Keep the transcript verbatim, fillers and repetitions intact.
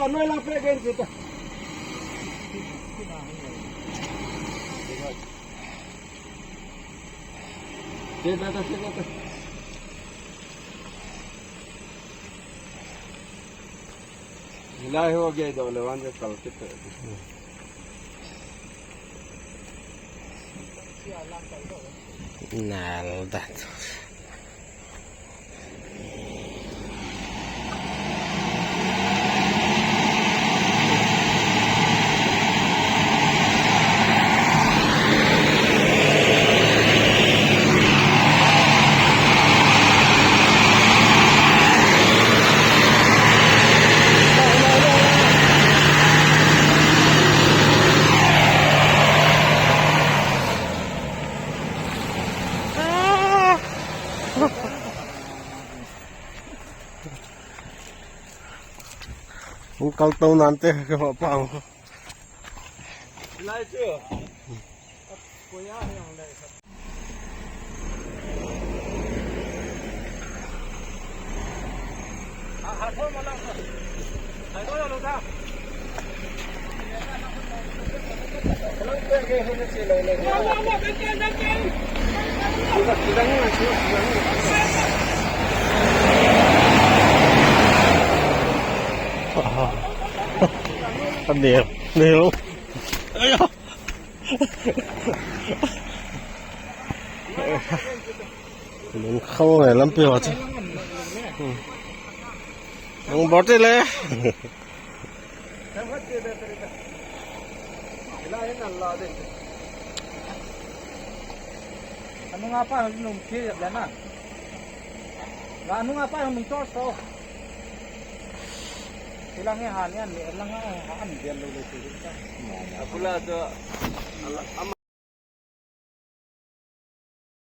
Noi lang pe gen kita. Kita, kita, kita. Hilai ho ge do le wan je kal kita. Nal da. Hung kal tou nante ka pa. Lai chu. Ko ya yang lai. Anel, Nel. Aya. Lung khau ngai lampi ho chu. Hmm. Lung bot le. Anunga pa nung khi le na. La anunga pa nung to so. Tilang he han yan le lang ha han dia lo le ti. Apula to.